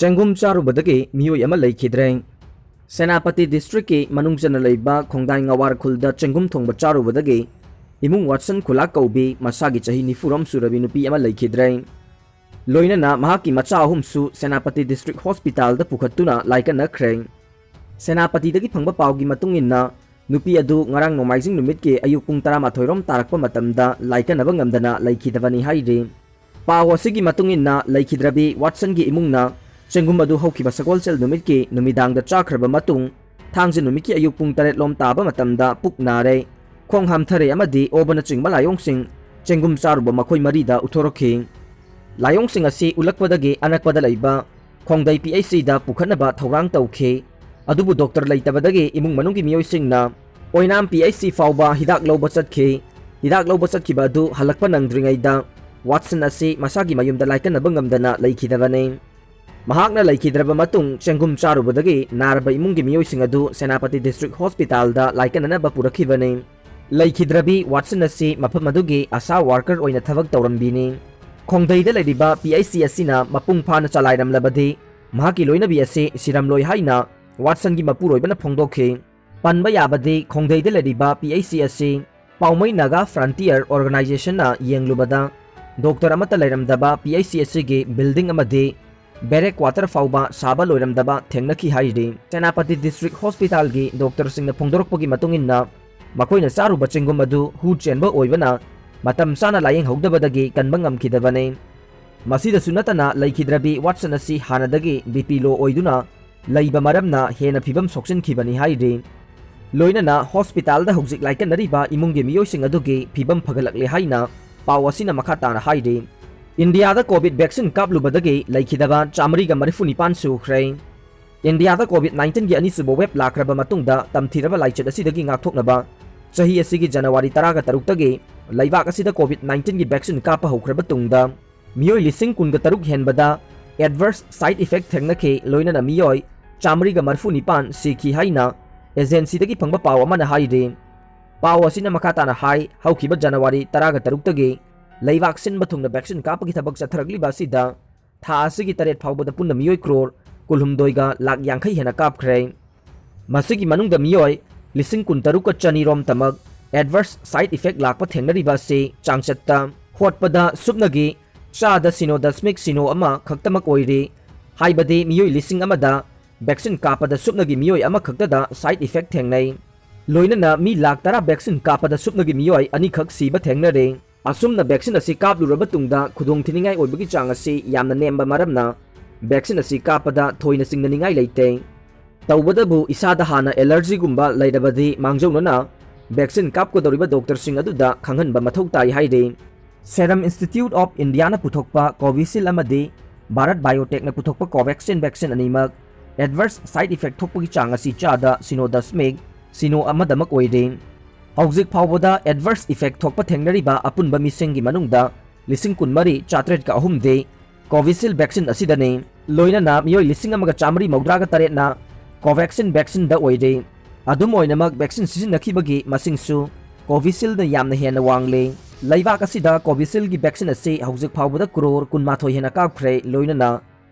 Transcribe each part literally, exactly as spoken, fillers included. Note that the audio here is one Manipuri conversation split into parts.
ꯆꯦꯡꯒꯨꯝ ꯆꯥꯔꯨꯕꯗꯒꯤ ꯃꯤꯑꯣꯏ ꯑꯃ ꯂꯩꯈꯤꯗ꯭ꯔꯦ꯫ ꯁꯦꯅꯥꯄꯇꯤ ꯗꯤꯁꯇ꯭ꯔꯤꯛꯀꯤ ꯃꯅꯨꯡ ꯆꯟꯅ ꯂꯩꯕ ꯈꯣꯡꯗꯥꯏ ꯉꯋꯥꯔ ꯈꯨꯜꯗ ꯆꯦꯡꯒꯨꯝ ꯊꯣꯡꯕ ꯆꯥꯔꯨꯕꯗꯒꯤ ꯏꯃꯨꯡ ꯋꯥꯠꯁꯟ ꯈꯨꯂꯥꯛ ꯀꯧꯕꯤ ꯃꯁꯥꯒꯤ ꯆꯍꯤ ꯅꯤꯐꯨꯔꯣꯝ ꯁꯨꯔꯕꯤ ꯅꯨꯄꯤ ꯑꯃ ꯂꯩꯈꯤꯗ꯭ꯔꯦ꯫ ꯂꯣꯏꯅꯅ ꯃꯍꯥꯛꯀꯤ ꯃꯆꯥ ꯑꯍꯨꯝꯁꯨ ꯁꯦꯅꯥꯄꯇꯤ ꯗꯤꯁꯇ꯭ꯔꯤꯛ ꯍꯣꯁꯄꯤꯇꯥꯜꯗ ꯄꯨꯈꯠꯇꯨꯅ ꯂꯥꯏꯀꯠꯅꯈ꯭ꯔꯦ꯫ ꯁꯦꯅꯥꯄꯇꯤꯗꯒꯤ ꯐꯪꯕ ꯄꯥꯎꯒꯤ ꯃꯇꯨꯡ ꯏꯟꯅ, ꯅꯨꯄꯤ ꯑꯗꯨ ꯉꯔꯥꯡ ꯅꯣꯡꯃꯥꯏꯖꯤꯡ ꯅꯨꯃꯤꯠꯀꯤ ꯑꯌꯨꯛ ꯄꯨꯡ ꯇꯔꯥꯃꯥꯊꯣꯏ ꯔꯣꯝ ꯇꯥꯔꯛꯄ ꯃꯇꯝꯗ ꯂꯥꯏꯀꯠꯅꯕ ꯉꯝꯗꯅ ꯂꯩꯈꯤꯗꯕꯅꯤ ꯍꯥꯏꯔꯤ꯫ ꯄꯥꯎ ꯑꯁꯤꯒꯤ ꯃꯇꯨꯡ ꯏꯟꯅ, ꯂꯩꯈꯤꯗ꯭ꯔꯕꯤ ꯋꯥꯠꯁꯟꯒꯤ ꯏꯃꯨꯡꯅ ꯆꯦꯡꯒꯨꯝ ꯑꯗꯨ ꯍꯧꯈꯤꯕ ꯁꯒꯣꯜꯁꯦꯜ ꯅꯨꯃꯤꯠꯀꯤ ꯅꯨꯃꯤꯗꯥꯡꯗ ꯆꯥꯈ꯭ꯔꯕ ꯃꯇꯨꯡ, ꯊꯥꯡꯖ ꯅꯨꯃꯤꯠꯀꯤ ꯑꯌꯨꯛ ꯄꯨꯡ ꯇꯔꯦꯠ ꯂꯣꯝ ꯇꯥꯕ ꯃꯇꯝꯗ ꯄꯨꯛ ꯅꯥꯔꯦ, ꯈꯣꯡ ꯍꯥꯝꯊꯔꯦ ꯑꯃꯗꯤ ꯑꯣꯕꯅꯆꯤꯡꯕ ꯂꯥꯏꯑꯣꯡꯁꯤꯡ ꯆꯦꯡꯒꯨꯝ ꯆꯥꯔꯨꯕ ꯃꯈꯣꯏ ꯃꯔꯤꯗ ꯎꯠꯊꯣꯔꯛꯈꯤ꯫ ꯂꯥꯏꯑꯣꯡꯁꯤꯡ ꯑꯁꯤ ꯎꯠꯂꯛꯄꯗꯒꯤ ꯑꯅꯛꯄꯗ ꯂꯩꯕ ꯈꯣꯡꯗꯩ ꯄꯤ ꯑꯩꯆ ꯁꯤꯗ ꯄꯨꯈꯠꯅꯕ ꯊꯧꯔꯥꯡ ꯇꯧꯈꯤ꯫ ꯑꯗꯨꯕꯨ ꯗꯣꯛꯇꯔ ꯂꯩꯇꯕꯗꯒꯤ ꯏꯃꯨꯡ ꯃꯅꯨꯡꯒꯤ ꯃꯤꯑꯣꯏꯁꯤꯡꯅ ꯑꯣꯏꯅꯥꯝ ꯄꯤ ꯑꯩꯆ ꯁꯤ ꯐꯥꯎꯕ ꯍꯤꯗꯥꯛ ꯂꯧꯕ ꯆꯠꯈꯤ꯫ ꯍꯤꯗꯥꯛ ꯂꯧꯕ ꯆꯠꯈꯤꯕ ꯑꯗꯨ ꯍꯜꯂꯛꯄ ꯅꯪꯗ꯭ꯔꯤꯉꯩꯗ ꯋꯥꯠꯁꯟ ꯑꯁꯤ ꯃꯁꯥꯒꯤ ꯃꯌꯨꯝꯗ ꯂꯥꯏꯀꯠꯅꯕ ꯉꯝꯗꯅ ꯂꯩꯈꯤꯗꯕꯅꯤ꯫ ꯃꯍꯥꯛꯅ ꯂꯩꯈꯤꯗ꯭ꯔꯕ ꯃꯇꯨꯡ ꯆꯦꯡꯒꯨꯝ ꯆꯥꯔꯨꯕꯗꯒꯤ ꯅꯥꯔꯕ ꯏꯃꯨꯡꯒꯤ ꯃꯤꯑꯣꯏꯁꯤꯡ ꯑꯗꯨ ꯁꯦꯅꯥꯄꯇꯤ ꯗꯤꯁꯇ꯭ꯔꯤꯛ ꯍꯣꯁꯄꯤꯇꯥꯜꯗ ꯂꯥꯏꯀꯠꯅꯅꯕ ꯄꯨꯔꯛꯈꯤꯕꯅꯤ꯫ ꯂꯩꯈꯤꯗ꯭ꯔꯕꯤ ꯋꯥꯠꯁꯟ ꯑꯁꯤ ꯃꯐꯝ ꯑꯗꯨꯒꯤ ꯑꯁꯥ ꯋꯥꯔꯀꯔ ꯑꯣꯏꯅ ꯊꯕꯛ ꯇꯧꯔꯝꯕꯤꯅꯤ꯫ ꯈꯣꯡꯗꯩꯗ ꯂꯩꯔꯤꯕ ꯄꯤ ꯑꯩꯆ ꯁꯤ ꯑꯁꯤꯅ ꯃꯄꯨꯡ ꯐꯥꯅ ꯆꯂꯥꯏꯔꯝꯂꯕꯗꯤ ꯃꯍꯥꯛꯀꯤ ꯂꯣꯏꯅꯕꯤ ꯑꯁꯤ ꯁꯤꯔꯝꯂꯣꯏ ꯍꯥꯏꯅ ꯋꯥꯠꯁꯟꯒꯤ ꯃꯄꯨꯔꯣꯏꯕꯅ ꯐꯣꯡꯗꯣꯛꯈꯤ꯫ ꯄꯟꯕ ꯌꯥꯕꯗꯤ, ꯈꯣꯡꯗꯩꯗ ꯂꯩꯔꯤꯕ ꯄꯤ ꯑꯩꯆ ꯁꯤ ꯑꯁꯤ ꯄꯥꯎꯃꯩ ꯅꯥꯒꯥ ꯐ꯭ꯔꯟꯇꯤꯌꯔ ꯑꯣꯔꯒꯅꯥꯏꯖꯦꯁꯟꯅ ꯌꯦꯡꯂꯨꯕꯗ ꯗꯣꯛꯇꯔ ꯑꯃꯠꯇ ꯂꯩꯔꯝꯗꯕ ꯄꯤ ꯑꯩꯆ ꯁꯤ ꯑꯁꯤꯒꯤ ꯕꯤꯜꯗꯤꯡ ꯑꯃꯗꯤ ꯕꯦꯔꯦꯛ ꯀ꯭ꯋꯥꯇꯔ ꯐꯥꯎꯕ ꯁꯥꯕ ꯂꯣꯏꯔꯝꯗꯕ ꯊꯦꯡꯅꯈꯤ ꯍꯥꯏꯔꯤ꯫ ꯁꯦꯅꯥꯄꯇꯤ ꯗꯤꯁꯇ꯭ꯔꯤꯛ ꯍꯣꯁꯄꯤꯇꯥꯜꯒꯤ ꯗꯣꯛꯇꯔꯁꯤꯡꯅ ꯐꯣꯡꯗꯣꯔꯛꯄꯒꯤ ꯃꯇꯨꯡ ꯏꯟꯅ, ꯃꯈꯣꯏꯅ ꯆꯥꯔꯨꯕ ꯆꯦꯡꯒꯨꯝ ꯑꯗꯨ ꯍꯨ ꯆꯦꯟꯕ ꯑꯣꯏꯕꯅ ꯃꯇꯝ ꯆꯥꯅ ꯂꯥꯌꯦꯡꯍꯧꯗꯕꯗꯒꯤ ꯀꯟꯕ ꯉꯝꯈꯤꯗꯕꯅꯤ꯫ ꯃꯁꯤꯗꯁꯨ ꯅꯠꯇꯅ, ꯂꯩꯈꯤꯗ꯭ꯔꯕꯤ ꯋꯥꯠꯁꯟ ꯑꯁꯤ ꯍꯥꯟꯅꯗꯒꯤ ꯕꯤ ꯄꯤ ꯂꯣ ꯑꯣꯏꯗꯨꯅ ꯂꯩꯕ ꯃꯔꯝꯅ ꯍꯦꯟꯅ ꯐꯤꯕꯝ ꯁꯣꯛꯆꯤꯟꯈꯤꯕꯅꯤ ꯍꯥꯏꯔꯤ꯫ ꯂꯣꯏꯅꯅ ꯍꯣꯁꯄꯤꯇꯥꯜꯗ ꯍꯧꯖꯤꯛ ꯂꯥꯏꯀꯠꯅꯔꯤꯕ ꯏꯃꯨꯡꯒꯤ ꯃꯤꯑꯣꯏꯁꯤꯡ ꯑꯗꯨꯒꯤ ꯐꯤꯕꯝ ꯐꯒꯠꯂꯛꯂꯦ ꯍꯥꯏꯅ ꯄꯥꯎ ꯑꯁꯤꯅ ꯃꯈꯥ ꯇꯥꯅ ꯍꯥꯏꯔꯤ꯫ ꯏꯟꯗꯤꯌꯥꯗ ꯀꯣꯚꯤꯗ ꯚꯦꯛꯁꯤꯟ ꯀꯥꯞꯂꯨꯕꯗꯒꯤ ꯂꯩꯈꯤꯗꯕ ꯆꯥꯃꯔꯤꯒ ꯃꯔꯤꯐꯨ ꯅꯤꯄꯥꯟ ꯁꯨꯈ꯭ꯔꯦ꯫ ꯏꯟꯗꯤꯌꯥꯗ ꯀꯣꯚꯤꯗ ꯅꯥꯏꯟꯇꯤꯟꯒꯤ ꯑꯅꯤꯁꯨꯕ ꯋꯦꯕ ꯂꯥꯛꯈ꯭ꯔꯕ ꯃꯇꯨꯡꯗ ꯇꯝꯊꯤꯔꯕ ꯂꯥꯏꯆꯠ ꯑꯁꯤꯗꯒꯤ ꯉꯥꯛꯊꯣꯛꯅꯕ ꯆꯍꯤ ꯑꯁꯤꯒꯤ ꯖꯅꯋꯥꯔꯤ ꯇꯔꯥꯒ ꯇꯔꯨꯛꯇꯒꯤ ꯂꯩꯕꯥꯛ ꯑꯁꯤꯗ ꯀꯣꯚꯤꯗ ꯅꯥꯏꯟꯇꯤꯟꯒꯤ ꯚꯦꯛꯁꯤꯟ ꯀꯥꯞꯄ ꯍꯧꯈ꯭ꯔꯕ ꯇꯨꯡꯗ ꯃꯤꯑꯣꯏ ꯂꯤꯁꯤꯡ ꯀꯨꯟꯒ ꯇꯔꯨꯛ ꯍꯦꯟꯕꯗ adverse side effect ꯊꯦꯡꯅꯈꯤ, ꯂꯣꯏꯅꯅ ꯃꯤꯑꯣꯏ ꯆꯥꯃꯔꯤꯒ ꯃꯔꯤꯐꯨ ꯅꯤꯄꯥꯟ ꯁꯤꯈꯤ ꯍꯥꯏꯅ ꯑꯦꯖꯦꯟꯁꯤꯗꯒꯤ ꯐꯪꯕ ꯄꯥꯎ ꯑꯃꯅ ꯍꯥꯏꯔꯤ꯫ ꯄꯥꯎ ꯑꯁꯤꯅ ꯃꯈꯥ ꯇꯥꯅ ꯍꯥꯏ, ꯍꯧꯈꯤꯕ ꯖꯅꯋꯥꯔꯤ ꯇꯔꯥꯒ ꯇꯔꯨꯛꯇꯒꯤ ꯂꯩꯕꯥꯛ ꯁꯤꯟꯕ ꯊꯨꯡꯅ ꯚꯦꯛꯁꯤꯟ ꯀꯥꯞꯄꯒꯤ ꯊꯕꯛ ꯆꯠꯊꯔꯛꯂꯤꯕ ꯑꯁꯤꯗ ꯊꯥ ꯑꯁꯤꯒꯤ ꯇꯔꯦꯠ ꯐꯥꯎꯕꯗ ꯄꯨꯟꯅ ꯃꯤꯑꯣꯏ ꯀ꯭ꯔꯣꯔ ꯀꯨꯟꯍꯨꯝꯗꯣꯏꯒ ꯂꯥꯛ ꯌꯥꯡꯈꯩ ꯍꯦꯟꯅ ꯀꯥꯞꯈ꯭ꯔꯦ꯫ ꯃꯁꯤꯒꯤ ꯃꯅꯨꯡꯗ ꯃꯤꯑꯣꯏ ꯂꯤꯁꯤꯡ ꯀꯨꯟꯇꯔꯨꯛꯀ ꯆꯅꯤꯔꯣꯝꯇꯃꯛ adverse side effect ꯂꯥꯛꯄ ꯊꯦꯡꯅꯔꯤꯕ ꯑꯁꯤ ꯆꯥꯡꯆꯠꯇ ꯍꯣꯠꯄꯗ ꯁꯨꯞꯅꯒꯤ ꯆꯥꯗ ꯁꯤꯅꯣ ꯗꯁꯃꯤꯛ ꯁꯤꯅꯣ ꯑꯃ ꯈꯛꯇꯃꯛ ꯑꯣꯏꯔꯤ꯫ ꯍꯥꯏꯕꯗꯤ ꯃꯤꯑꯣꯏ ꯂꯤꯁꯤꯡ ꯑꯃꯗ vaccine ꯀꯥꯞꯄꯗ ꯁꯨꯞꯅꯒꯤ ꯃꯤꯑꯣꯏ ꯑꯃꯈꯛꯇꯗ side effect ꯊꯦꯡꯅꯩ꯫ ꯂꯣꯏꯅꯅ ꯃꯤ ꯂꯥꯛ ꯇꯔꯥ vaccine ꯀꯥꯞꯄꯗ ꯁꯨꯞꯅꯒꯤ ꯃꯤꯑꯣꯏ ꯑꯅꯤꯈꯛ ꯁꯤꯕ ꯊꯦꯡꯅꯔꯦ꯫ ꯑꯁꯨꯝꯅ vaccine ꯑꯁꯤ ꯀꯥꯞꯂꯨꯔꯕ ꯇꯨꯡꯗ ꯈꯨꯗꯣꯡꯊꯤꯅꯤꯡꯉꯥꯏ ꯑꯣꯏꯕꯒꯤ ꯆꯥꯡ ꯑꯁꯤ ꯌꯥꯝꯅ ꯅꯦꯝꯕ ꯃꯔꯝꯅ vaccine ꯑꯁꯤ ꯀꯥꯞꯄꯗ ꯊꯣꯏꯅ ꯆꯤꯡꯅꯅꯤꯡꯉꯥꯏ ꯂꯩꯇꯦ꯫ ꯇꯧꯕꯇꯕꯨ ꯏꯁꯥꯗ ꯍꯥꯟꯅ allergy ꯒꯨꯝꯕ ꯂꯩꯔꯕꯗꯤ ꯃꯥꯡꯖꯧꯅꯅ vaccine ꯀꯥꯞꯀꯗꯧꯔꯤꯕ doctor ꯁꯤꯡ ꯑꯗꯨꯗ ꯈꯪꯍꯟꯕ ꯃꯊꯧ ꯇꯥꯏ ꯍꯥꯏꯔꯤ꯫ Serum Institute of India ꯅ ꯄꯨꯊꯣꯛꯄ Covishield ꯑꯃꯗꯤ Bharat Biotech ꯅ ꯄꯨꯊꯣꯛꯄ Covaxin vaccine ꯑꯅꯤꯃꯛ adverse side effect ꯊꯣꯛꯄꯒꯤ ꯆꯥꯡ ꯑꯁꯤ ꯆꯥꯗ ꯁꯤꯅꯣ ꯗꯁꯃꯤꯛ ꯁꯤꯅꯣ ꯑꯃꯗꯃꯛ ꯑꯣꯏꯔꯤ꯫ ꯍꯧꯖꯤꯛ ꯐꯥꯎꯕꯗ adverse effect ꯊꯣꯛꯄ ꯊꯦꯡꯅꯔꯤꯕ ꯑꯄꯨꯟꯕ ꯃꯤꯁꯤꯡꯒꯤ ꯃꯅꯨꯡꯗ ꯂꯤꯁꯤꯡ ꯀꯨꯟꯃꯔꯤ ꯆꯥꯇ꯭ꯔꯦꯠꯀ ꯑꯍꯨꯝꯗꯤ Covishield vaccine ꯑꯁꯤꯗꯅꯤ꯫ ꯂꯣꯏꯅꯅ ꯃꯤꯑꯣꯏ ꯂꯤꯁꯤꯡ ꯑꯃꯒ ꯆꯥꯃꯔꯤ ꯃꯧꯗ꯭ꯔꯥꯒ ꯇꯔꯦꯠꯅ Covaxin vaccine ꯗ ꯑꯣꯏꯔꯤ꯫ ꯑꯗꯨꯝ ꯑꯣꯏꯅꯃꯛ vaccine ꯁꯤꯖꯤꯟꯅꯈꯤꯕꯒꯤ ꯃꯁꯤꯡꯁꯨ Covishield ꯅ ꯌꯥꯝꯅ ꯍꯦꯟꯅ ꯋꯥꯡꯂꯤ꯫ ꯂꯩꯕꯥꯛ ꯑꯁꯤꯗ Covishield ꯒꯤ vaccine ꯑꯁꯤ ꯍꯧꯖꯤꯛ ꯐꯥꯎꯕꯗ ꯀ꯭ꯔꯣꯔ ꯀꯨꯟꯃꯥꯊꯣꯏ ꯍꯦꯟꯅ ꯀꯥꯞꯈ꯭ꯔꯦ, ꯂꯣꯏꯅꯅ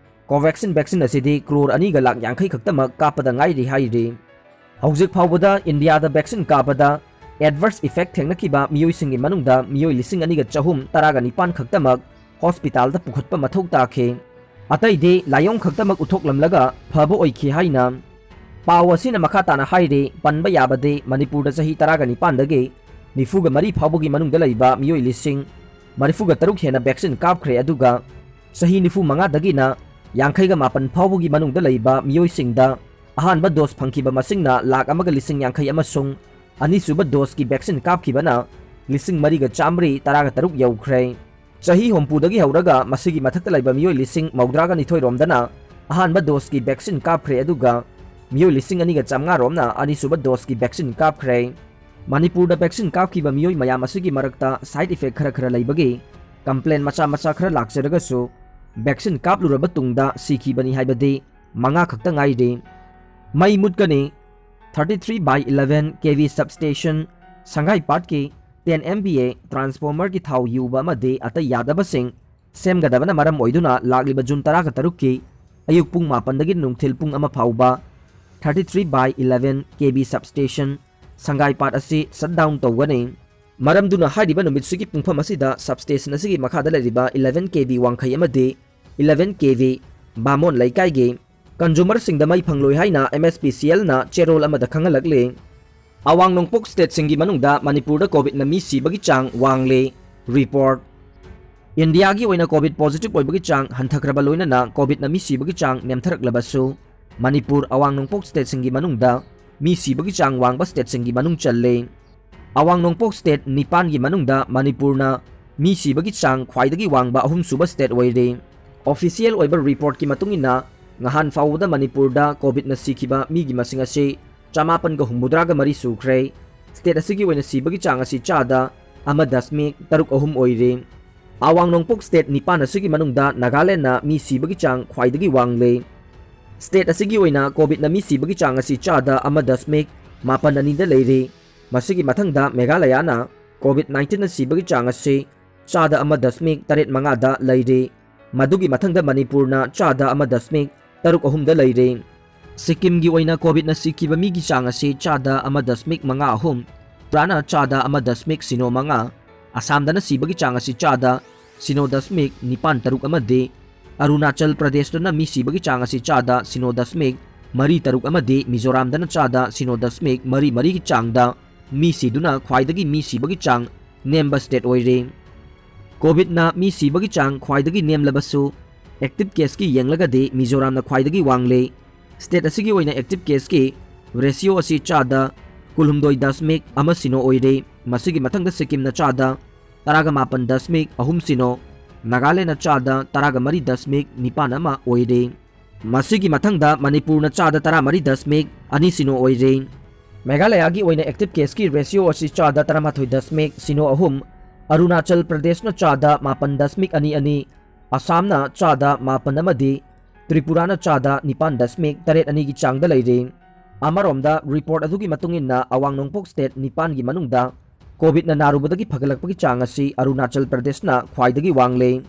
Covaxin vaccine ꯑꯁꯤꯗꯤ ꯀ꯭ꯔꯣꯔ ꯑꯅꯤꯒ ꯂꯥꯛ ꯌꯥꯡꯈꯩ ꯈꯛꯇꯃꯛ ꯀꯥꯞꯄꯗ ꯉꯥꯏꯔꯤ ꯍꯥꯏꯔꯤ꯫ ꯍꯧꯖꯤꯛ ꯐꯥꯎꯕꯗ ꯏꯟꯗꯤꯌꯥꯗ vaccine ꯀꯥꯞꯄꯗ adverse effect ꯊꯦꯡꯅꯈꯤꯕ ꯃꯤꯑꯣꯏꯁꯤꯡꯒꯤ ꯃꯅꯨꯡꯗ ꯃꯤꯑꯣꯏ ꯂꯤꯁꯤꯡ ꯑꯅꯤꯒ ꯆꯍꯨꯝ ꯇꯔꯥꯒ ꯅꯤꯄꯥꯟ ꯈꯛꯇꯃꯛ hospital ꯗ ꯄꯨꯈꯠꯄ ꯃꯊꯧ ꯇꯥꯈꯤ꯫ ꯑꯇꯩꯗꯤ ꯂꯥꯏꯑꯣꯡ ꯈꯛꯇꯃꯛ ꯎꯠꯊꯣꯛꯂꯝꯂꯒ ꯐꯕ ꯑꯣꯏꯈꯤ ꯍꯥꯏꯅ ꯄꯥꯎ ꯑꯁꯤꯅ ꯃꯈꯥ ꯇꯥꯅ ꯍꯥꯏꯔꯤ꯫ ꯄꯟꯕ ꯌꯥꯕꯗꯤ ꯃꯅꯤꯄꯨꯔꯗ ꯆꯍꯤ ꯇꯔꯥꯒ ꯅꯤꯄꯥꯟꯗꯒꯤ ꯅꯤꯐꯨꯒ ꯃꯔꯤ ꯐꯥꯎꯕꯒꯤ ꯃꯅꯨꯡꯗ ꯂꯩꯕ ꯃꯤꯑꯣꯏ ꯂꯤꯁꯤꯡ ꯃꯔꯤꯐꯨꯒ ꯇꯔꯨꯛ ꯍꯦꯟꯅ vaccine ꯀꯥꯞꯈ꯭ꯔꯦ, ꯑꯗꯨꯒ ꯆꯍꯤ ꯅꯤꯐꯨ ꯃꯉꯥꯗꯒꯤꯅ ꯌꯥꯡꯈꯩꯒ ꯃꯥꯄꯟ ꯐꯥꯎꯕꯒꯤ ꯃꯅꯨꯡꯗ ꯂꯩꯕ ꯃꯤꯑꯣꯏꯁꯤꯡꯗ ꯑꯍꯥꯟꯕ dose ꯐꯪꯈꯤꯕ ꯃꯁꯤꯡꯅ ꯂꯥꯛ ꯑꯃꯒ ꯂꯤꯁꯤꯡ ꯌꯥꯡꯈꯩ ꯑꯃꯁꯨꯡ ꯑꯅꯤꯁꯨꯕ dose ꯀꯤ vaccine ꯀꯥꯞꯈꯤꯕꯅ ꯂꯤꯁꯤꯡ ꯃꯔꯤꯒ ꯆꯥꯃꯔꯤ ꯇꯔꯥꯒ ꯇꯔꯨꯛ ꯌꯧꯈ꯭ꯔꯦ꯫ ꯆꯍꯤ ꯍꯨꯝꯐꯨꯗꯒꯤ ꯍꯧꯔꯒ ꯃꯁꯤꯒꯤ ꯃꯊꯛꯇ ꯂꯩꯕ ꯃꯤꯑꯣꯏ ꯂꯤꯁꯤꯡ ꯃꯧꯗ꯭ꯔꯥꯒ ꯅꯤꯊꯣꯏ ꯔꯣꯝꯗꯅ ꯑꯍꯥꯟꯕ dose ꯀꯤ vaccine ꯀꯥꯞꯈ꯭ꯔꯦ, ꯑꯗꯨꯒ ꯃꯤꯑꯣꯏ ꯂꯤꯁꯤꯡ ꯑꯅꯤꯒ ꯆꯥꯃꯉꯥ ꯔꯣꯝꯅ ꯑꯅꯤꯁꯨꯕ dose ꯀꯤ vaccine ꯀꯥꯞꯈ꯭ꯔꯦ꯫ ꯃꯅꯤꯄꯨꯔꯗ vaccine ꯀꯥꯞꯈꯤꯕ ꯃꯤꯑꯣꯏ ꯃꯌꯥꯝ ꯑꯁꯤꯒꯤ ꯃꯔꯛꯇ side effect ꯈꯔ ꯈꯔ ꯂꯩꯕꯒꯤ complain ꯃꯆꯥ ꯃꯆꯥ ꯈꯔ ꯂꯥꯛꯆꯔꯒꯁꯨ, vaccine ꯀꯥꯞꯂꯨꯔꯕ ꯇꯨꯡꯗ ꯁꯤꯈꯤꯕꯅꯤ ꯍꯥꯏꯕꯗꯤ ꯃꯉꯥ ꯈꯛꯇ ꯉꯥꯏꯔꯤ꯫ ꯃꯩ ꯃꯨꯠꯀꯅꯤ꯫ Thirty three by eleven K V substation, ꯁꯪꯒꯥꯏ ꯄꯥꯠꯀꯤ ten M V A transformer ꯒꯤ ꯊꯥꯎ ꯌꯨꯕ ꯑꯃꯗꯤ ꯑꯇꯩ ꯌꯥꯗꯕꯁꯤꯡ ꯁꯦꯝꯒꯗꯕꯅ ꯃꯔꯝ ꯑꯣꯏꯗꯨꯅ ꯂꯥꯛꯂꯤꯕ ꯖꯨꯟ ꯇꯔꯥꯒ ꯇꯔꯨꯛꯀꯤ ꯑꯌꯨꯛ ꯄꯨꯡ ꯃꯥꯄꯟꯗꯒꯤ ꯅꯨꯡꯊꯤꯜ ꯄꯨꯡ ꯑꯃ ꯐꯥꯎꯕ thirty three by eleven K V substation ꯁꯪꯒꯥꯏꯄꯥꯠ ꯑꯁꯤ shut down ꯇꯧꯒꯅꯤ꯫ ꯃꯔꯝꯗꯨꯅ ꯍꯥꯏꯔꯤꯕ ꯅꯨꯃꯤꯠꯁꯤꯒꯤ ꯄꯨꯡꯐꯝ ꯑꯁꯤꯗ substation ꯑꯁꯤꯒꯤ ꯃꯈꯥꯗ ꯂꯩꯔꯤꯕ eleven K V ꯋꯥꯡꯈꯩ ꯑꯃꯗꯤ eleven K V ꯕꯥꯃꯣꯟ ꯂꯩꯀꯥꯏꯒꯤ consumerꯁꯤꯡꯗ ꯃꯩ ꯐꯪꯂꯣꯏ ꯍꯥꯏꯅ M S P C Lꯅ ꯆꯦꯔꯣꯜ ꯑꯃꯗ ꯈꯪꯍꯜꯂꯛꯂꯤ꯫ ꯑꯋꯥꯡ ꯅꯣꯡꯄꯣꯛ stateꯁꯤꯡꯒꯤ ꯃꯅꯨꯡꯗ ꯃꯅꯤꯄꯨꯔꯗ COVID-ꯅ ꯃꯤ ꯁꯤꯕꯒꯤ ꯆꯥꯡ ꯋꯥꯡꯂꯦ꯫ Report꯫ ꯏꯟꯗꯤꯌꯥꯒꯤ ꯑꯣꯏꯅ COVID positive ꯑꯣꯏꯕꯒꯤ ꯆꯥꯡ ꯍꯟꯊꯈ꯭ꯔꯕ ꯂꯣꯏꯅꯅ COVID-ꯅ ꯃꯤ ꯁꯤꯕꯒꯤ ꯆꯥꯡ ꯅꯦꯝꯊꯔꯛꯂꯕꯁꯨ, ꯃꯅꯤꯄꯨꯔ ꯑꯋꯥꯡ ꯅꯣꯡꯄꯣꯛ stateꯁꯤꯡꯒꯤ ꯃꯅꯨꯡꯗ ꯃꯤ ꯁꯤꯕꯒꯤ ꯆꯥꯡ ꯋꯥꯡꯕ stateꯁꯤꯡꯒꯤ ꯃꯅꯨꯡ ꯆꯜꯂꯦ꯫ ꯑꯋꯥꯡ ꯅꯣꯡꯄꯣꯛ state ꯅꯤꯄꯥꯟꯒꯤ ꯃꯅꯨꯡꯗ ꯃꯅꯤꯄꯨꯔꯅ ꯃꯤ ꯁꯤꯕꯒꯤ ꯆꯥꯡ ꯈ꯭ꯋꯥꯏꯗꯒꯤ ꯋꯥꯡꯕ ꯑꯍꯨꯝꯁꯨꯕ state ꯑꯣꯏꯔꯦ꯫ Official ꯑꯣꯏꯕ reportꯀꯤ ꯃꯇꯨꯡ ꯏꯟꯅ, ꯉꯍꯥꯟ ꯐꯥꯎꯕꯗ ꯃꯅꯤꯄꯨꯔꯗ COVID-ꯅ ꯁꯤꯈꯤꯕ ꯃꯤꯒꯤ ꯃꯁꯤꯡ ꯑꯁꯤ ꯆꯃꯥꯄꯟꯒ ꯍꯨꯝꯐꯨꯇꯔꯥꯒ ꯃꯔꯤ ꯁꯨꯈ꯭ꯔꯦ꯫ State ꯑꯁꯤꯒꯤ ꯑꯣꯏꯅ ꯁꯤꯕꯒꯤ ꯆꯥꯡ ꯑꯁꯤ ꯆꯥꯗ ꯑꯃ ꯗꯁꯃꯤꯛ ꯇꯔꯨꯛ ꯑꯍꯨꯝ ꯑꯣꯏꯔꯦ꯫ ꯑꯋꯥꯡ ꯅꯣꯡꯄꯣꯛ state ꯅꯤꯄꯥꯟ ꯑꯁꯤꯒꯤ ꯃꯅꯨꯡꯗ ꯅꯥꯒꯥꯂꯦꯟꯗꯅ ꯃꯤ ꯁꯤꯕꯒꯤ ꯆꯥꯡ ꯈ꯭ꯋꯥꯏꯗꯒꯤ ꯋꯥꯡꯂꯦ꯫ State ꯑꯁꯤꯒꯤ ꯑꯣꯏꯅ COVID-ꯅ ꯃꯤ ꯁꯤꯕꯒꯤ ꯆꯥꯡ ꯑꯁꯤ ꯆꯥꯗ ꯑꯃ ꯗꯁꯃꯤꯛ ꯃꯥꯄꯟ ꯑꯅꯤꯗ ꯂꯩꯔꯦ꯫ ꯃꯁꯤꯒꯤ ꯃꯊꯪꯗ ꯃꯦꯘꯥꯂꯌꯥꯅ COVID nineteenꯅ ꯁꯤꯕꯒꯤ ꯆꯥꯡ ꯑꯁꯤ ꯆꯥꯗ ꯑꯃ ꯗꯁꯃꯤꯛ ꯇꯔꯦꯠ ꯃꯉꯥꯗ ꯂꯩꯔꯦ꯫ ꯃꯗꯨꯒꯤ ꯃꯊꯪꯗ ꯃꯅꯤꯄꯨꯔꯅ ꯆꯥꯗ ꯑꯃ ꯗꯁꯃꯤꯛ ꯇꯔꯨꯛ ꯑꯍꯨꯝꯗ ꯂꯩꯔꯦ꯫ ꯁꯤꯛꯀꯤꯝꯒꯤ ꯑꯣꯏꯅ COVID-ꯅ ꯁꯤꯈꯤꯕ ꯃꯤꯒꯤ ꯆꯥꯡ ꯑꯁꯤ ꯆꯥꯗ ꯑꯃ ꯗꯁꯃꯤꯛ ꯃꯉꯥ ꯑꯍꯨꯝ, ꯇ꯭ꯔꯤꯄꯨꯔꯥꯅ ꯆꯥꯗ ꯑꯃ ꯗꯁꯃꯤꯛ ꯁꯤꯅꯣ ꯃꯉꯥ, ꯑꯁꯥꯝꯗꯅ ꯁꯤꯕꯒꯤ ꯆꯥꯡ ꯑꯁꯤ ꯆꯥꯗ ꯁꯤꯅꯣ ꯗꯁꯃꯤꯛ ꯅꯤꯄꯥꯟ ꯇꯔꯨꯛ ꯑꯃꯗꯤ ꯑꯔꯨꯅꯥꯆꯜ ꯄ꯭ꯔꯗꯦꯁꯇꯅ ꯃꯤ ꯁꯤꯕꯒꯤ ꯆꯥꯡ ꯑꯁꯤ ꯆꯥꯗ ꯁꯤꯅꯣ ꯗꯁꯃꯤꯛ ꯃꯔꯤ ꯇꯔꯨꯛ ꯑꯃꯗꯤ ꯃꯤꯖꯣꯔꯥꯝꯗꯅ ꯆꯥꯗ ꯁꯤꯅꯣ ꯗꯁꯃꯤꯛ ꯃꯔꯤ ꯃꯔꯤꯒꯤ ꯆꯥꯡꯗ ꯃꯤ ꯁꯤꯗꯨꯅ ꯈ꯭ꯋꯥꯏꯗꯒꯤ ꯃꯤ ꯁꯤꯕꯒꯤ ꯆꯥꯡ ꯅꯦꯝꯕ state ꯑꯣꯏꯔꯦ꯫ COVID-ꯅ ꯃꯤ ꯁꯤꯕꯒꯤ ꯆꯥꯡ ꯈ꯭ꯋꯥꯏꯗꯒꯤ ꯅꯦꯝꯂꯕꯁꯨ, active caseꯀꯤ ꯌꯦꯡꯂꯒꯗꯤ ꯃꯤꯖꯣꯔꯥꯝꯅ ꯈ꯭ꯋꯥꯏꯗꯒꯤ ꯋꯥꯡꯂꯦ꯫ State ꯑꯁꯤꯒꯤ ꯑꯣꯏꯅ active caseꯀꯤ ratio ꯑꯁꯤ ꯆꯥꯗ ꯀꯨꯟꯍꯨꯝꯗꯣꯏ ꯗꯁꯃꯤꯛ ꯑꯃ ꯁꯤꯅꯣ ꯑꯣꯏꯔꯦ꯫ ꯃꯁꯤꯒꯤ ꯃꯊꯪꯗ ꯁꯤꯛꯀꯤꯝꯅ ꯆꯥꯗ ꯇꯔꯥꯒ ꯃꯥꯄꯟ ꯗꯁꯃꯤꯛ ꯑꯍꯨꯝ ꯁꯤꯅꯣ, ꯅꯥꯒꯥꯂꯦꯟꯗꯅ ꯆꯥꯗ ꯇꯔꯥꯒ ꯃꯔꯤ ꯗꯁꯃꯤꯛ ꯅꯤꯄꯥꯟ ꯑꯃ ꯑꯣꯏꯔꯦ꯫ ꯃꯁꯤꯒꯤ ꯃꯊꯪꯗ ꯃꯅꯤꯄꯨꯔꯅ ꯆꯥꯗ ꯇꯔꯥꯃꯔꯤ ꯗꯁꯃꯤꯛ ꯑꯅꯤ ꯁꯤꯅꯣ ꯑꯣꯏꯔꯦ꯫ ꯃꯦꯘꯥꯂꯌꯥꯒꯤ ꯑꯣꯏꯅ active caseꯀꯤ ratio ꯑꯁꯤ ꯆꯥꯗ ꯇꯔꯥꯃꯥꯊꯣꯏ ꯗꯁꯃꯤꯛ ꯁꯤꯅꯣ ꯑꯍꯨꯝ, ꯑꯔꯨꯅꯥꯆꯜ ꯄ꯭ꯔꯗꯦꯁꯅ ꯆꯥꯗ ꯃꯥꯄꯟ ꯗꯁꯃꯤꯛ ꯑꯅꯤ ꯑꯅꯤ, ꯑꯁꯥꯝꯅ ꯆꯥꯗ ꯃꯥꯄꯟ ꯑꯃꯗꯤ ꯇ꯭ꯔꯤꯄꯨꯔꯥꯅ ꯆꯥꯗ ꯅꯤꯄꯥꯟ ꯗꯁꯃꯤꯛ ꯇꯔꯦꯠ ꯑꯅꯤꯒꯤ ꯆꯥꯡꯗ ꯂꯩꯔꯦ꯫ ꯑꯃꯔꯣꯝꯗ, report ꯑꯗꯨꯒꯤ ꯃꯇꯨꯡ ꯏꯟꯅ, ꯑꯋꯥꯡ ꯅꯣꯡꯄꯣꯛ state ꯅꯤꯄꯥꯟꯒꯤ ꯃꯅꯨꯡꯗ COVID-ꯅ ꯅꯥꯔꯨꯕꯗꯒꯤ ꯐꯒꯠꯂꯛꯄꯒꯤ ꯆꯥꯡ ꯑꯁꯤ ꯑꯔꯨꯅꯥꯆꯜ ꯄ꯭ꯔꯗꯦꯁꯅ ꯈ꯭ꯋꯥꯏꯗꯒꯤ ꯋꯥꯡꯂꯦ꯫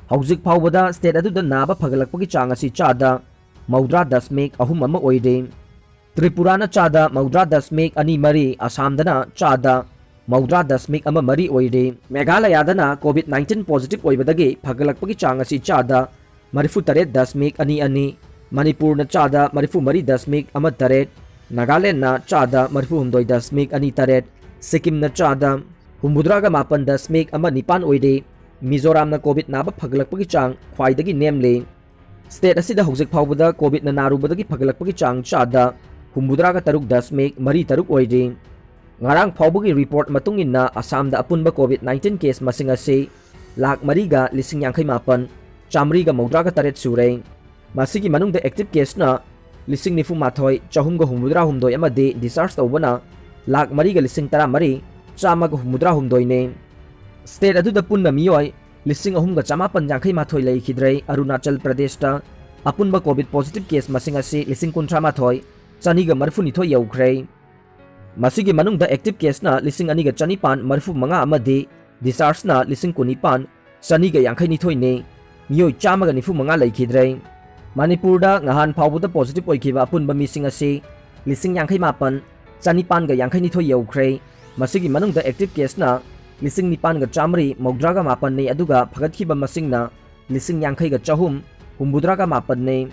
ꯍꯧꯖꯤꯛ ꯐꯥꯎꯕꯗ state ꯑꯗꯨꯗ ꯅꯥꯕ ꯐꯒꯠꯂꯛꯄꯒꯤ ꯆꯥꯡ ꯑꯁꯤ ꯆꯥꯗ ꯃꯧꯗ꯭ꯔꯥ ꯗꯁꯃꯤꯛ ꯑꯍꯨꯝ ꯑꯃ ꯑꯣꯏꯔꯤ꯫ ꯇ꯭ꯔꯤꯄꯨꯔꯥꯅ ꯆꯥꯗ ꯃꯧꯗ꯭ꯔꯥ ꯗꯁꯃꯤꯛ ꯑꯅꯤ ꯃꯔꯤ, ꯑꯁꯥꯝꯗꯅ ꯆꯥꯗ ꯃꯧꯗ꯭ꯔꯥ ꯗꯁꯃꯤꯛ ꯑꯃ ꯃꯔꯤ ꯑꯣꯏꯔꯤ꯫ ꯃꯦꯘꯥꯂꯌꯥꯗꯅ COVID nineteen positive ꯑꯣꯏꯕꯗꯒꯤ ꯐꯒꯠꯂꯛꯄꯒꯤ ꯆꯥꯡ ꯑꯁꯤ ꯆꯥꯗ ꯃꯔꯤꯐꯨ ꯇꯔꯦꯠ ꯗꯁꯃꯤꯛ ꯑꯅꯤ ꯑꯅꯤ, ꯃꯅꯤꯄꯨꯔꯅ ꯆꯥꯗ ꯃꯔꯤꯐꯨ ꯃꯔꯤ ꯗꯁꯃꯤꯛ ꯑꯃ ꯇꯔꯦꯠ, ꯅꯥꯒꯥꯂꯦꯟꯗꯅ ꯆꯥꯗ ꯃꯔꯤꯐꯨ ꯍꯨꯝꯗꯣꯏ ꯗꯁꯃꯤꯛ ꯑꯅꯤ ꯇꯔꯦꯠ, ꯁꯤꯛꯀꯤꯝꯅ ꯆꯥꯗ ꯍꯨꯝꯐꯨꯇꯔꯥꯒ ꯃꯥꯄꯟ ꯗꯁꯃꯤꯛ ꯑꯃ ꯅꯤꯄꯥꯟ ꯑꯣꯏꯔꯤ꯫ ꯃꯤꯖꯣꯔꯥꯝꯅ COVID ꯅꯥꯕ ꯐꯒꯠꯂꯛꯄꯒꯤ ꯆꯥꯡ ꯈ꯭ꯋꯥꯏꯗꯒꯤ ꯅꯦꯝꯂꯤ꯫ State ꯑꯁꯤꯗ ꯍꯧꯖꯤꯛ ꯐꯥꯎꯕꯗ COVIDꯅ ꯅꯥꯔꯨꯕꯗꯒꯤ ꯐꯒꯠꯂꯛꯄꯒꯤ ꯆꯥꯡ ꯆꯥꯗ ꯍꯨꯝꯐꯨꯇꯔꯥꯒ ꯇꯔꯨꯛ ꯗꯁꯃꯤꯛ ꯃꯔꯤ ꯇꯔꯨꯛ ꯑꯣꯏꯔꯤ꯫ ꯉꯔꯥꯡ ꯐꯥꯎꯕꯒꯤ report ꯃꯇꯨꯡ ꯏꯟꯅ ꯑꯁꯥꯝꯗ ꯑꯄꯨꯟꯕ COVID nineteen case ꯃꯁꯤꯡ ꯑꯁꯤ ꯂꯥꯈ ꯃꯔꯤꯒ ꯂꯤꯁꯤꯡ ꯌꯥꯡꯈꯩ ꯃꯥꯄꯟ, ꯆꯥꯃꯔꯤꯒ ꯃꯧꯗ꯭ꯔꯥꯒ ꯇꯔꯦꯠ ꯁꯨꯔꯦ꯫ ꯃꯁꯤꯒꯤ ꯃꯅꯨꯡꯗ active caseꯅ ꯂꯤꯁꯤꯡ ꯅꯤꯐꯨ ꯃꯥꯊꯣꯏ, ꯆꯍꯨꯝꯒ ꯍꯨꯝꯐꯨꯇꯔꯥ ꯍꯨꯝꯗꯣꯏ ꯑꯃꯗꯤ discharge ꯇꯧꯕꯅ ꯂꯥꯈ ꯃꯔꯤꯒ ꯂꯤꯁꯤꯡ ꯇꯔꯥ ꯃꯔꯤ, ꯆꯥꯝꯃꯒ ꯍꯨꯝꯐꯨꯇꯔꯥ ꯍꯨꯝꯗꯣꯏꯅꯤ꯫ State ꯑꯗꯨꯗ ꯄꯨꯟꯅ ꯃꯤꯑꯣꯏ ꯂꯤꯁꯤꯡ ꯑꯍꯨꯝꯒ ꯆꯃꯥꯄꯟ ꯌꯥꯡꯈꯩ ꯃꯥꯊꯣꯏ ꯂꯩꯈꯤꯗ꯭ꯔꯦ꯫ ꯑꯔꯨꯅꯥꯆꯜ ꯄ꯭ꯔꯗꯦꯁꯇ ꯑꯄꯨꯟꯕ COVID positive case ꯃꯁꯤꯡ ꯑꯁꯤ ꯂꯤꯁꯤꯡ ꯀꯨꯟꯊ꯭ꯔꯥ ꯃꯥꯊꯣꯏ, ꯆꯅꯤꯒ ꯃꯔꯤꯐꯨ ꯅꯤꯊꯣꯏ ꯌꯧꯈ꯭ꯔꯦ꯫ ꯃꯁꯤꯒꯤ ꯃꯅꯨꯡꯗ active caseꯅ ꯂꯤꯁꯤꯡ ꯑꯅꯤꯒ ꯆꯅꯤꯄꯥꯟ ꯃꯔꯤꯐꯨ ꯃꯉꯥ ꯑꯃꯗꯤ dischargeꯅ ꯂꯤꯁꯤꯡ ꯀꯨꯟꯅꯤꯄꯥꯟ, ꯆꯅꯤꯒ ꯌꯥꯡꯈꯩ ꯅꯤꯊꯣꯏꯅꯤ꯫ ꯃꯤꯑꯣꯏ ꯆꯥꯝꯃꯒ ꯅꯤꯐꯨ ꯃꯉꯥ ꯂꯩꯈꯤꯗ꯭ꯔꯦ꯫ ꯃꯅꯤꯄꯨꯔꯗ ꯉꯍꯥꯟ ꯐꯥꯎꯕꯗ positive ꯑꯣꯏꯈꯤꯕ ꯑꯄꯨꯟꯕ ꯃꯤꯁꯤꯡ ꯑꯁꯤ ꯂꯤꯁꯤꯡ ꯌꯥꯡꯈꯩ ꯃꯥꯄꯟ, ꯆꯅꯤꯄꯥꯟꯒ ꯌꯥꯡꯈꯩ ꯅꯤꯊꯣꯏ ꯌꯧꯈ꯭ꯔꯦ꯫ ꯃꯁꯤꯒꯤ ꯃꯅꯨꯡꯗ active caseꯅ ꯂꯤꯁꯤꯡ ꯅꯤꯄꯥꯟꯒ ꯆꯥꯃꯔꯤ ꯃꯧꯗ꯭ꯔꯥꯒ ꯃꯥꯄꯟꯅꯤ, ꯑꯗꯨꯒ ꯐꯒꯠꯈꯤꯕ ꯃꯁꯤꯡꯅ ꯂꯤꯁꯤꯡ ꯌꯥꯡꯈꯩꯒ ꯆꯍꯨꯝ ꯍꯨꯝꯐꯨꯇꯔꯥꯒ ꯃꯥꯄꯟꯅꯤ꯫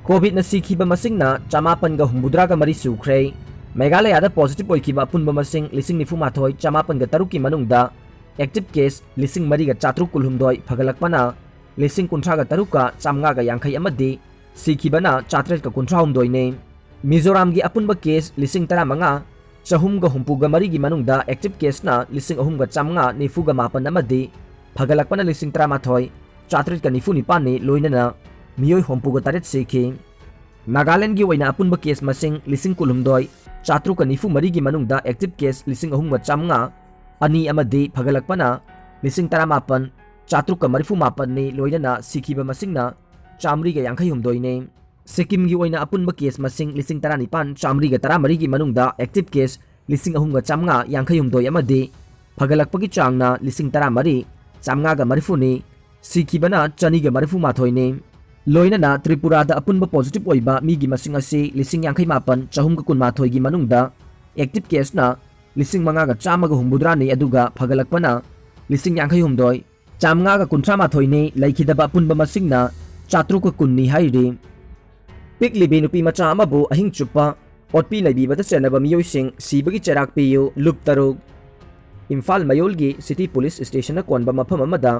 COVIDꯅ ꯁꯤꯈꯤꯕ ꯃꯁꯤꯡꯅ ꯆꯃꯥꯄꯟꯒ ꯍꯨꯝꯐꯨꯇꯔꯥꯒ ꯃꯔꯤ ꯁꯨꯈ꯭ꯔꯦ꯫ ꯃꯦꯘꯥꯂꯌꯥꯗ positive ꯑꯣꯏꯈꯤꯕ ꯑꯄꯨꯟꯕ ꯃꯁꯤꯡ ꯂꯤꯁꯤꯡ ꯅꯤꯐꯨ ꯃꯥꯊꯣꯏ ꯆꯃꯥꯄꯟꯒ ꯇꯔꯨꯛꯀꯤ ꯃꯅꯨꯡꯗ active case ꯂꯤꯁꯤꯡ ꯃꯔꯤꯒ ꯆꯥꯇ꯭ꯔꯨꯛ ꯀꯨꯟꯍꯨꯝꯗꯣꯏ, ꯐꯒꯠꯂꯛꯄꯅ ꯂꯤꯁꯤꯡ ꯀꯨꯟꯊ꯭ꯔꯥꯒ ꯇꯔꯨꯛꯀ ꯆꯥꯝꯃꯉꯥꯒ ꯌꯥꯡꯈꯩ ꯑꯃꯗꯤ ꯁꯤꯈꯤꯕꯅ ꯆꯥꯇ꯭ꯔꯦꯠꯀ ꯀꯨꯟꯊ꯭ꯔꯥ ꯍꯨꯝꯗꯣꯏꯅꯤ꯫ ꯃꯤꯖꯣꯔꯥꯝꯒꯤ ꯑꯄꯨꯟꯕ case ꯂꯤꯁꯤꯡ ꯇꯔꯥꯃꯉꯥ, ꯆꯍꯨꯝꯒ ꯍꯨꯝꯐꯨꯒ ꯃꯔꯤꯒꯤ ꯃꯅꯨꯡꯗ active caseꯅ ꯂꯤꯁꯤꯡ ꯑꯍꯨꯝꯒ ꯆꯥꯝꯃꯉꯥ ꯅꯤꯐꯨꯒ ꯃꯥꯄꯟ ꯑꯃꯗꯤ ꯐꯒꯠꯂꯛꯄꯅ ꯂꯤꯁꯤꯡ ꯇꯔꯥꯃꯥꯊꯣꯏ, ꯆꯥꯇ꯭ꯔꯦꯠꯀ ꯅꯤꯐꯨ ꯅꯤꯄꯥꯟꯅꯤ, ꯂꯣꯏꯅꯅ ꯃꯤꯑꯣꯏ ꯍꯨꯝꯐꯨꯒ ꯇꯔꯦꯠ ꯁꯤꯈꯤ꯫ ꯅꯥꯒꯥꯂꯦꯟꯗꯒꯤ ꯑꯣꯏꯅ ꯑꯄꯨꯟꯕ case ꯃꯁꯤꯡ ꯂꯤꯁꯤꯡ ꯀꯨꯟꯍꯨꯝꯗꯣꯏ, ꯆꯥꯇ꯭ꯔꯨꯛꯀ ꯅꯤꯐꯨ ꯃꯔꯤꯒꯤ ꯃꯅꯨꯡꯗ active case ꯂꯤꯁꯤꯡ ꯑꯍꯨꯝꯒ ꯆꯥꯝꯃꯉꯥ ꯑꯅꯤ ꯑꯃꯗꯤ ꯐꯒꯠꯂꯛꯄꯅ ꯂꯤꯁꯤꯡ ꯇꯔꯥꯃꯥꯄꯟ, ꯆꯥꯇ꯭ꯔꯨꯛꯀ ꯃꯔꯤꯐꯨ ꯃꯥꯄꯟꯅꯤ, ꯂꯣꯏꯅꯅ ꯁꯤꯈꯤꯕ ꯃꯁꯤꯡꯅ ꯆꯥꯃꯔꯤꯒ ꯌꯥꯡꯈꯩ ꯍꯨꯝꯗꯣꯏꯅꯤ꯫ ꯁꯤꯛꯀꯤꯝꯒꯤ ꯑꯣꯏꯅ ꯑꯄꯨꯟꯕ case ꯃꯁꯤꯡ ꯂꯤꯁꯤꯡ ꯇꯔꯥꯅꯤꯄꯥꯟ ꯆꯥꯃꯔꯤꯒ ꯇꯔꯥꯃꯔꯤꯒꯤ ꯃꯅꯨꯡꯗ active case ꯂꯤꯁꯤꯡ ꯑꯍꯨꯝꯒ ꯆꯥꯝꯃꯉꯥ ꯌꯥꯡꯈꯩ ꯍꯨꯝꯗꯣꯏ ꯑꯃꯗꯤ ꯐꯒꯠꯂꯛꯄꯒꯤ ꯆꯥꯡꯅ ꯂꯤꯁꯤꯡ ꯇꯔꯥꯃꯔꯤ ꯆꯥꯝꯃꯉꯥꯒ ꯃꯔꯤꯐꯨꯅꯤ꯫ ꯁꯤꯈꯤꯕꯅ ꯆꯅꯤꯒ ꯃꯔꯤꯐꯨ ꯃꯥꯊꯣꯏꯅꯤ꯫ ꯂꯣꯏꯅꯅ ꯇ꯭ꯔꯤꯄꯨꯔꯥꯗ ꯑꯄꯨꯟꯕ positive ꯑꯣꯏꯕ ꯃꯤꯒꯤ ꯃꯁꯤꯡ ꯑꯁꯤ ꯂꯤꯁꯤꯡ ꯌꯥꯡꯈꯩ ꯃꯥꯄꯟ ꯆꯍꯨꯝꯒ ꯀꯨꯟ ꯃꯥꯊꯣꯏꯒꯤ ꯃꯅꯨꯡꯗ active caseꯅ ꯂꯤꯁꯤꯡ ꯃꯉꯥꯒ ꯆꯥꯝꯃꯒ ꯍꯨꯝꯐꯨꯇꯔꯥꯅꯤ, ꯑꯗꯨꯒ ꯐꯒꯠꯂꯛꯄꯅ ꯂꯤꯁꯤꯡ ꯌꯥꯡꯈꯩ ꯍꯨꯝꯗꯣꯏ ꯆꯥꯝꯃꯉꯥꯒ ꯀꯨꯟꯊ꯭ꯔꯥ ꯃꯥꯊꯣꯏꯅꯤ꯫ ꯂꯩꯈꯤꯗꯕ ꯑꯄꯨꯟꯕ ꯃꯁꯤꯡꯅ ꯆꯥꯇ꯭ꯔꯨꯛꯀ ꯀꯨꯟꯅꯤ ꯍꯥꯏꯔꯤ꯫ ꯄꯤꯛꯂꯤꯕꯤ ꯅꯨꯄꯤ ꯃꯆꯥ ꯑꯃꯕꯨ ꯑꯍꯤꯡ ꯆꯨꯞꯄ ꯑꯣꯠꯄꯤ ꯅꯩꯕꯤꯕꯗ ꯆꯦꯟꯅꯕ ꯃꯤꯑꯣꯏꯁꯤꯡ ꯁꯤꯕꯒꯤ ꯆꯩꯔꯥꯛ ꯄꯤꯌꯨ꯫ ꯂꯨꯞ ꯇꯔꯨꯛ꯫ ꯏꯝꯐꯥꯜ ꯃꯌꯣꯜꯒꯤ City Police Stationꯅ ꯀꯣꯟꯕ ꯃꯐꯝ ꯑꯃꯗ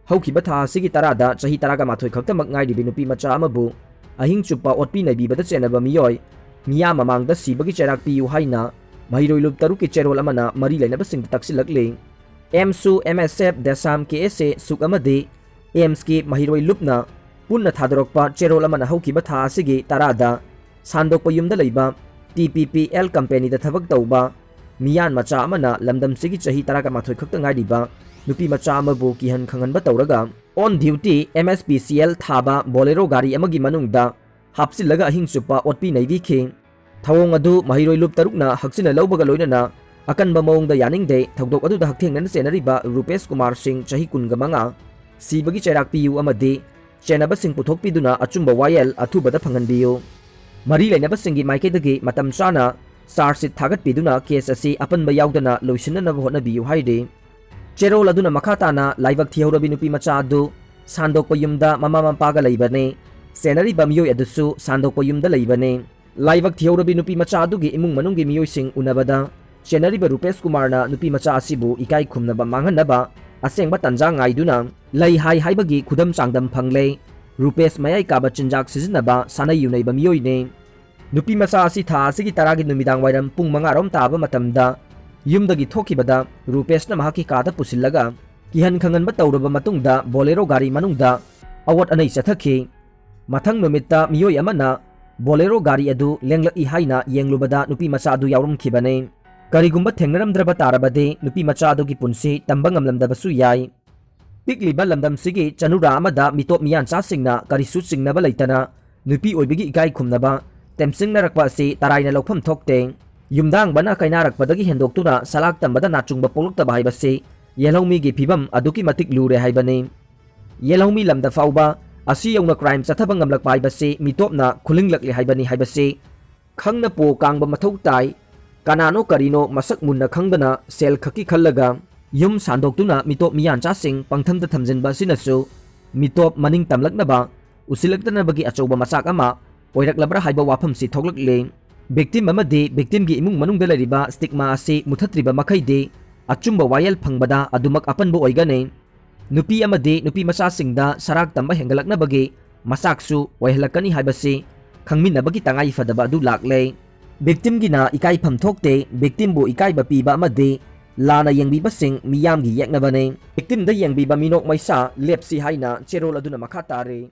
ꯍꯧꯈꯤꯕ ꯊꯥ ꯑꯁꯤꯒꯤ ꯇꯔꯥꯗ ꯆꯍꯤ ꯇꯔꯥꯒ ꯃꯥꯊꯣꯏ ꯈꯛꯇꯃꯛ ꯉꯥꯏꯔꯤꯕꯤ ꯅꯨꯄꯤ ꯃꯆꯥ ꯑꯃꯕꯨ ꯑꯍꯤꯡ ꯆꯨꯞꯄ ꯑꯣꯠꯄꯤ ꯅꯩꯕꯤꯕꯗ ꯆꯦꯟꯅꯕ ꯃꯤꯑꯣꯏ ꯃꯤꯌꯥꯝ ꯃꯃꯥꯡꯗ ꯁꯤꯕꯒꯤ ꯆꯩꯔꯥꯛ ꯄꯤꯌꯨ ꯍꯥꯏꯅ ꯃꯍꯩꯔꯣꯏ ꯂꯨꯞ ꯇꯔꯨꯛꯀꯤ ꯆꯦꯔꯣꯜ ꯑꯃꯅ ꯃꯔꯤ ꯂꯩꯅꯕꯁꯤꯡꯗ ꯇꯛꯁꯤꯜꯂꯛꯂꯤ꯫ ꯑꯦꯝꯁꯨ, ꯑꯦꯝ ꯑꯦꯁ ꯑꯦꯐ, ꯗꯦꯁꯥꯝ, ꯀꯦ ꯑꯦꯁ ꯑꯦ, ꯁꯨꯛ ꯑꯃꯗꯤ ꯑꯦꯝꯁꯀꯤ ꯃꯍꯩꯔꯣꯏ ꯂꯨꯞꯅ ꯄꯨꯟꯅ ꯊꯥꯗꯣꯔꯛꯄ ꯆꯦꯔꯣꯜ ꯑꯃꯅ ꯍꯧꯈꯤꯕ ꯊꯥ ꯑꯁꯤꯒꯤ ꯇꯔꯥꯗ ꯁꯥꯟꯗꯣꯛꯄ ꯌꯨꯝꯗ ꯂꯩꯕ ꯇꯤ ꯄꯤ ꯄꯤ ꯑꯦꯜ ꯀꯝꯄꯦꯅꯤꯗ ꯊꯕꯛ ꯇꯧꯕ ꯃꯤꯌꯥꯟ ꯃꯆꯥ ꯑꯃꯅ ꯂꯝꯗꯝꯁꯤꯒꯤ ꯆꯍꯤ ꯇꯔꯥꯒ ꯃꯥꯊꯣꯏ ꯈꯛꯇ ꯉꯥꯏꯔꯤꯕ ꯅꯨꯄꯤ ꯃꯆꯥ ꯑꯃꯕꯨ ꯀꯤꯍꯟ ꯈꯪꯍꯟꯕ ꯇꯧꯔꯒ on duty M S P C L ꯊꯥꯕ ꯕꯣꯂꯦꯔꯣ ꯒꯥꯔꯤ ꯑꯃꯒꯤ ꯃꯅꯨꯡꯗ ꯍꯥꯞꯆꯤꯜꯂꯒ ꯑꯍꯤꯡ ꯆꯨꯞꯄ ꯑꯣꯠꯄꯤ ꯅꯩꯕꯤꯈꯤ꯫ ꯊꯧꯑꯣꯡ ꯑꯗꯨ ꯃꯍꯩꯔꯣꯏ ꯂꯨꯞ ꯇꯔꯨꯛꯅ ꯍꯛꯆꯤꯟꯅ ꯂꯧꯕꯒ ꯂꯣꯏꯅꯅ ꯑꯀꯟꯕ ꯃꯑꯣꯡꯗ ꯌꯥꯅꯤꯡꯗꯦ, ꯊꯧꯗꯣꯛ ꯑꯗꯨꯗ ꯍꯛꯊꯦꯡꯅꯅ ꯆꯦꯟꯅꯔꯤꯕ ꯔꯨꯄꯦꯁ ꯀꯨꯃꯥꯔ ꯁꯤꯡ, ꯆꯍꯤ ꯀꯨꯟꯒ ꯃꯉꯥ, ꯁꯤꯕꯒꯤ ꯆꯩꯔꯥꯛ ꯄꯤꯌꯨ ꯑꯃꯗꯤ ꯆꯦꯟꯅꯕꯁꯤꯡ ꯄꯨꯊꯣꯛꯄꯤꯗꯨꯅ ꯑꯆꯨꯝꯕ ꯋꯥꯌꯦꯜ ꯑꯊꯨꯕꯗ ꯐꯪꯍꯟꯕꯤꯌꯨ꯫ ꯃꯔꯤ ꯂꯩꯅꯕꯁꯤꯡꯒꯤ ꯃꯥꯏꯀꯩꯗꯒꯤ ꯃꯇꯝ ꯆꯥꯅ charge sheet ꯊꯥꯒꯠꯄꯤꯗꯨꯅ case ꯑꯁꯤ ꯑꯄꯟꯕ ꯌꯥꯎꯗꯅ ꯂꯣꯏꯁꯤꯟꯅꯅꯕ ꯍꯣꯠꯅꯕꯤꯌꯨ ꯍꯥꯏꯔꯤ꯫ ꯆꯦꯔꯣꯜ ꯑꯗꯨꯅ ꯃꯈꯥ ꯇꯥꯅ ꯂꯥꯏꯕꯛ ꯊꯤꯍꯧꯔꯕꯤ ꯅꯨꯄꯤ ꯃꯆꯥ ꯑꯗꯨ ꯁꯥꯟꯗꯣꯛꯄ ꯌꯨꯝꯗ ꯃꯃꯥ ꯃꯄꯥꯒ ꯂꯩꯕꯅꯤ꯫ ꯆꯦꯟꯅꯔꯤꯕ ꯃꯤꯑꯣꯏ ꯑꯗꯨꯁꯨ ꯁꯥꯟꯗꯣꯛꯄ ꯌꯨꯝꯗ ꯂꯩꯕꯅꯤ꯫ ꯂꯥꯏꯕꯛ ꯊꯤꯍꯧꯔꯕꯤ ꯅꯨꯄꯤ ꯃꯆꯥ ꯑꯗꯨꯒꯤ ꯏꯃꯨꯡ ꯃꯅꯨꯡꯒꯤ ꯃꯤꯑꯣꯏꯁꯤꯡ ꯎꯅꯕꯗ ꯆꯦꯟꯅꯔꯤꯕ ꯔꯨꯄꯦꯁ ꯀꯨꯃꯥꯔꯅ ꯅꯨꯄꯤ ꯃꯆꯥ ꯑꯁꯤꯕꯨ ꯏꯀꯥꯏ ꯈꯨꯝꯅꯕ ꯃꯥꯡꯍꯟꯅꯕ ꯑꯁꯦꯡꯕ ꯇꯥꯟꯖꯥ ꯉꯥꯏꯗꯨꯅ ꯂꯩ ꯍꯥꯏ ꯍꯥꯏꯕꯒꯤ ꯈꯨꯗꯝ ꯆꯥꯡꯗꯝ ꯐꯪꯂꯦ꯫ ꯔꯨꯄꯦꯁ ꯃꯌꯥꯏ ꯀꯥꯕ ꯆꯤꯟꯖꯥꯛ ꯁꯤꯖꯤꯟꯅꯕ ꯁꯥꯟꯅꯩ ꯌꯨꯅꯩꯕ ꯃꯤꯑꯣꯏꯅꯤ꯫ ꯅꯨꯄꯤ ꯃꯆꯥ ꯑꯁꯤ ꯊꯥ ꯑꯁꯤꯒꯤ ꯇꯔꯥꯒꯤ ꯅꯨꯃꯤꯗꯥꯡ ꯋꯥꯏꯔꯝ ꯄꯨꯡ ꯃꯉꯥ ꯔꯣꯝ ꯇꯥꯕ ꯃꯇꯝꯗ ꯌꯨꯝꯗꯒꯤ ꯊꯣꯛꯈꯤꯕꯗ ꯔꯨꯄꯦꯁꯅ ꯃꯍꯥꯛꯀꯤ ꯀꯥꯗ ꯄꯨꯁꯤꯜꯂꯒ ꯀꯤꯍꯟ ꯈꯪꯍꯟꯕ ꯇꯧꯔꯕ ꯃꯇꯨꯡꯗ ꯕꯣꯂꯦꯔꯣ ꯒꯥꯔꯤ ꯃꯅꯨꯡꯗ ꯑꯋꯣꯠ ꯑꯅꯩ ꯆꯠꯊꯈꯤ꯫ ꯃꯊꯪ ꯅꯨꯃꯤꯠꯇ ꯃꯤꯑꯣꯏ ꯑꯃꯅ ꯕꯣꯂꯦꯔꯣ ꯒꯥꯔꯤ ꯑꯗꯨ ꯂꯦꯡꯂꯛꯏ ꯍꯥꯏꯅ ꯌꯦꯡꯂꯨꯕꯗ ꯅꯨꯄꯤ ꯃꯆꯥ ꯑꯗꯨ ꯌꯥꯎꯔꯝꯈꯤꯕꯅꯤ꯫ ꯀꯔꯤꯒꯨꯝꯕ ꯊꯦꯡꯅꯔꯝꯗ꯭ꯔꯕ ꯇꯥꯔꯕꯗꯤ ꯅꯨꯄꯤ ꯃꯆꯥ ꯑꯗꯨꯒꯤ ꯄꯨꯟꯁꯤ ꯇꯝꯕ ꯉꯝꯂꯝꯗꯕꯁꯨ ꯌꯥꯏ꯫ ꯄꯤꯛꯂꯤꯕ ꯂꯝꯗꯝꯁꯤꯒꯤ ꯆꯅꯨꯔꯥ ꯑꯃꯗ ꯃꯤꯇꯣꯞ ꯃꯤꯌꯥꯟꯆꯥꯁꯤꯡꯅ ꯀꯔꯤꯁꯨ ꯆꯤꯡꯅꯕ ꯂꯩꯇꯅ ꯅꯨꯄꯤ ꯑꯣꯏꯕꯒꯤ ꯏꯀꯥꯏ ꯈꯨꯝꯅꯕ ꯇꯦꯝꯁꯤꯡꯅꯔꯛꯄ ꯑꯁꯤ ꯇꯔꯥꯏꯅ ꯂꯧꯐꯝ ꯊꯣꯛꯇꯦ꯫ ꯌꯨꯝꯗꯥꯡꯕꯅ ꯀꯥꯏꯅꯔꯛꯄꯗꯒꯤ ꯍꯦꯟꯗꯣꯛꯇꯨꯅ ꯁꯂꯥꯛ ꯇꯝꯕꯗ ꯅꯥꯆꯨꯡꯕ ꯄꯣꯛꯂꯛꯇꯕ ꯍꯥꯏꯕꯁꯤ ꯌꯦꯜꯍꯧꯃꯤꯒꯤ ꯐꯤꯕꯝ ꯑꯗꯨꯛꯀꯤ ꯃꯇꯤꯛ ꯂꯨꯔꯦ ꯍꯥꯏꯕꯅꯤ꯫ ꯌꯦꯜꯍꯧꯃꯤ ꯂꯝꯗ ꯐꯥꯎꯕ ꯑꯁꯤ ꯌꯧꯅ crime ꯆꯠꯊꯕ ꯉꯝꯂꯛꯄ ꯍꯥꯏꯕꯁꯤ ꯃꯤꯇꯣꯞꯅ ꯈꯨꯂꯤꯡꯂꯛꯂꯦ ꯍꯥꯏꯕꯅꯤ ꯍꯥꯏꯕꯁꯤ ꯈꯪꯅ ꯄꯣ ꯀꯥꯡꯕ ꯃꯊꯧ ꯇꯥꯏ꯫ ꯀꯅꯥꯅꯣ ꯀꯔꯤꯅꯣ ꯃꯁꯛ ꯃꯨꯟꯅ ꯈꯪꯗꯅ ꯁꯦꯜ ꯈꯛꯀꯤ ꯈꯜꯂꯒ ꯌꯨꯝ ꯁꯥꯟꯗꯣꯛꯇꯨꯅ ꯃꯤꯇꯣꯞ ꯃꯤꯌꯥꯟꯆꯥꯁꯤꯡ ꯄꯪꯊꯝꯗ ꯊꯝꯖꯤꯟꯕ ꯑꯁꯤꯅꯁꯨ ꯃꯤꯇꯣꯞ ꯃꯅꯤꯡ ꯇꯝꯂꯛꯅꯕ, ꯎꯁꯤꯜꯂꯛꯇꯅꯕꯒꯤ ꯑꯆꯧꯕ ꯃꯆꯥꯛ ꯑꯃ ꯑꯣꯏꯔꯛꯂꯕ꯭ꯔꯥ ꯍꯥꯏꯕ ꯋꯥꯐꯝꯁꯤ ꯊꯣꯛꯂꯛꯂꯤ꯫ Victim ꯑꯃꯗꯤ victimꯒꯤ ꯏꯃꯨꯡ ꯃꯅꯨꯡꯗ ꯂꯩꯔꯤꯕ stigma ꯑꯁꯤ ꯃꯨꯊꯠꯇ꯭ꯔꯤꯕ ꯃꯈꯩꯗꯤ ꯑꯆꯨꯝꯕ ꯋꯥꯌꯦꯜ ꯐꯪꯕꯗ ꯑꯗꯨꯃꯛ ꯑꯄꯟꯕ ꯑꯣꯏꯒꯅꯤ꯫ ꯅꯨꯄꯤ ꯑꯃꯗꯤ ꯅꯨꯄꯤ ꯃꯆꯥꯁꯤꯡꯗ ꯁꯔꯥꯛ ꯇꯝꯕ ꯍꯦꯟꯒꯠꯂꯛꯅꯕꯒꯤ ꯃꯆꯥꯛꯁꯨ ꯑꯣꯏꯍꯜꯂꯛꯀꯅꯤ ꯍꯥꯏꯕꯁꯤ ꯈꯪꯃꯤꯟꯅꯕꯒꯤ ꯇꯉꯥꯏ ꯐꯗꯕ ꯑꯗꯨ ꯂꯥꯛꯂꯦ꯫ Victimꯒꯤꯅ ꯏꯀꯥꯏꯐꯝ ꯊꯣꯛꯇꯦ, victimꯕꯨ ꯏꯀꯥꯏꯕ ꯄꯤꯕ ꯑꯃꯗꯤ ꯂꯥꯟꯅ ꯌꯦꯡꯕꯤꯕꯁꯤꯡ ꯃꯤꯌꯥꯝꯒꯤ ꯌꯦꯛꯅꯕꯅꯤ꯫ Victimꯗ ꯌꯦꯡꯕꯤꯕ ꯃꯤꯅꯣꯛ ꯃꯩꯁꯥ ꯂꯦꯞꯁꯤ ꯍꯥꯏꯅ ꯆꯦꯔꯣꯜ ꯑꯗꯨꯅ ꯃꯈꯥ ꯇꯥꯔꯤ꯫